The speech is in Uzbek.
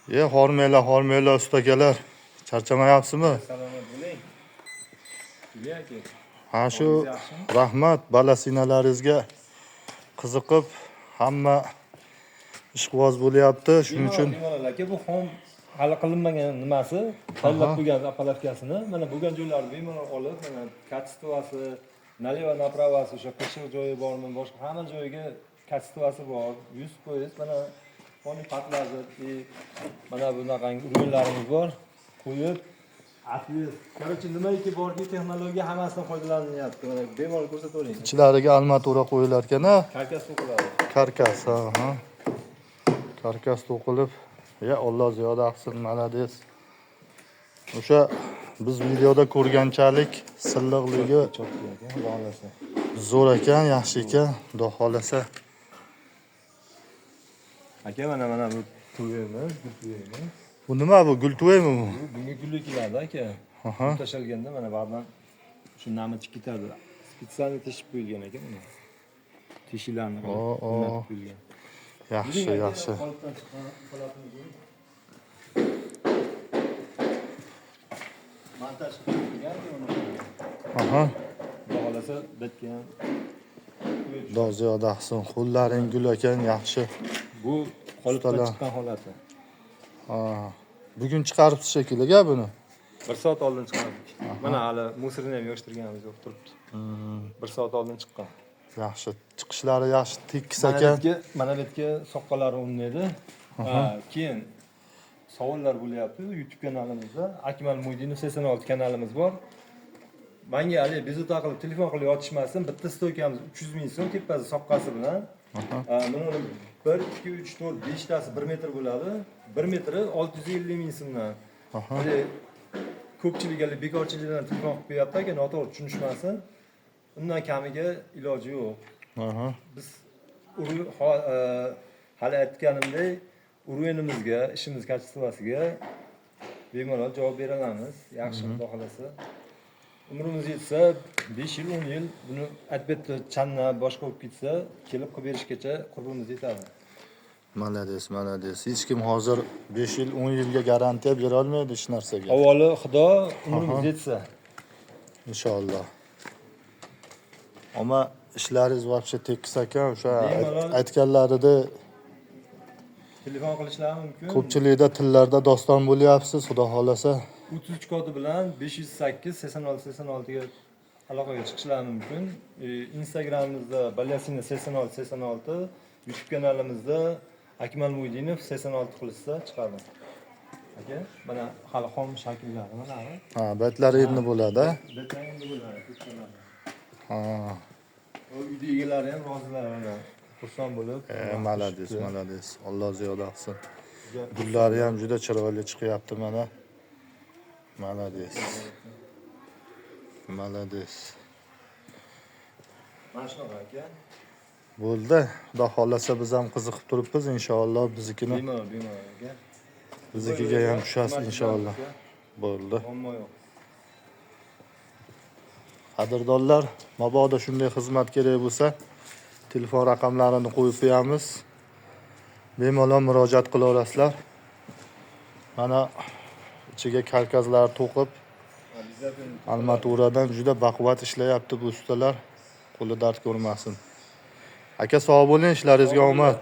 Ye, hormanglar, hormanglar, ustakalar. Charchamayapsizmi? Salomat bo'ling. Guli aka. Ha, shu Olingiz yaxshimi? Rahmat, balasinalaringizga qiziqib hamma ishqiboz bo'lyapti. Shuning uchun bemalol aka, bu xom hali qilinmagan nimasi, tayyorlab qo'ygan опалубка sini, mana bo'lgan joylarini bemalol olib, mana качество si, налево направо si, o'sha qiyshiq joyi bormi, boshqa hamma joyiga качество si bor, 100%. Mana полный подложить и mana bunaqangi уровень bor, qo'yib отвес. Короче, nimaiki borki, texnologiya hammasidan foydalanilyapti. Mana bemalol ko'rsatavering. Ichlariga armatura qo'yilar ekan, a? Karkas to'qiladi. Karkas, ha. Karkas to'qilib, ya Alloh ziyoda qilsin, молодец. O'sha biz videoda ko'rganchalik silliqligi Чётко aka, xudo xohlasa. Zo'r ekan, yaxshi ekan, xudo xohlasa. Aka, mana bu tuvimiz, bu tuvimiz. Bu nima bu? Gul tuvaymi bu? Bu bunga gulli keladi, aka. Tashalganda mana ba'dan shu nami chiqib ketadi. Специально teshib qo'yilgan, aka, buni. Teshiklarni qilib, o'rnatib qo'yilgan. Yaxshi, Yuring, aka, yaxshi. Qolipdan chiqqan holatini ko'ring. Montaj qilib qo'yilgan, aka, uni. Xudo xohlasa, bitga ham qo'yib Xudo ziyoda qilsin. Qo'llaring gul ekan, yaxshi. Bu qolipdan Ustalar. Chiqqan holati. Ha. Bugun chiqaribsiz shekilli, buni. Bir soat oldin chiqardik. Mana hali мусор ni ham yig'ishtirganimiz yo'q, turibdi. Bir soat oldin chiqqan. Yaxshi. Chiqishlari yaxshi, tekis Mana ekan. bu yerga soqqalari o'rnaydi. Ha, keyin savollar bo'lyapti YouTube kanalimizda. Akmal Muydinov 86 kanalimiz bor. Manga haligi bezovta qilib telefon qilib yotishmasin. Bitta стойка miz 300 ming so'm tepasi soqqasi bilan. Ha, buni 1, 2, 3, 4, 5 tasi 1 metr bo'ladi. 1 metri 650 ming so'mdan. Haligi ko'pchilik hali bekorchilikdan telefon qilib qo'yapti, aka, noto'g'ri tushunishmasin. Undan kamiga iloji yo'q. Biz hali aytganimdek, уровень imizga, ishimiz качество siga bemalol javob bera olamiz. Yaxshi, xudo xohlasa. Umrimiz yetsa, 5 yil, 10 yil buni albatta channa boshqa bo'lib ketsa, kelib qilib berishgacha qurbimiz yetadi. Молодец, молодец. Hech kim hozir 5 yil, 10 yilga garantiya bera olmaydi hech narsaga. Avvalo Xudo, umrimiz yetsa. Inshaalloh. Ammo ishlaringiz вообще tekis ekan, o'sha aytganlarida Telefon qilishlari mumkin. Ko'pchilikda tillarda doston bo'lyapsiz, xudo xohlasa. 33 kodi bilan 508 86 86 ga aloqaga chiqishlari mumkin. Instagramimizda Balyasina 86 86, YouTube kanalimizda Akmal Muydinov 86 qilishsa chiqadi. Aka, mana hali xom shakllari mana bu. Ha, betlari endi bo'ladi. Betlar endi bo'ladi, tepalar. U uyda egalari ham rozilar, mana. Xursand bo'lib. E, молодец, молодец. Alloh ziyoda qilsin. Gullari ham juda chiroyli chiqyapti mana. Молодец. Молодец. Mana shunaqa, aka. Bo'ldi. Xudo xohlasa, biz ham qiziqib turibmiz, inshaalloh biznikini Bemalol, bemalol, aka. biznikiga ham tushasiz, inshaalloh. Bo'ldi. Muammo yo'q. Qadrdonlar, mabodo shunday xizmat kerak bo'lsa, telefon raqamlarini qo'yib qo'yamiz. Bemalol murojaat qilaverasizlar. Mana ichiga karkaslar to'qib, Обязательно. Armaturadan juda baquvvat ishlayapti bu ustalar. Qo'li dard ko'rmasin. Aka, sog' bo'ling, ishlaringizga omad.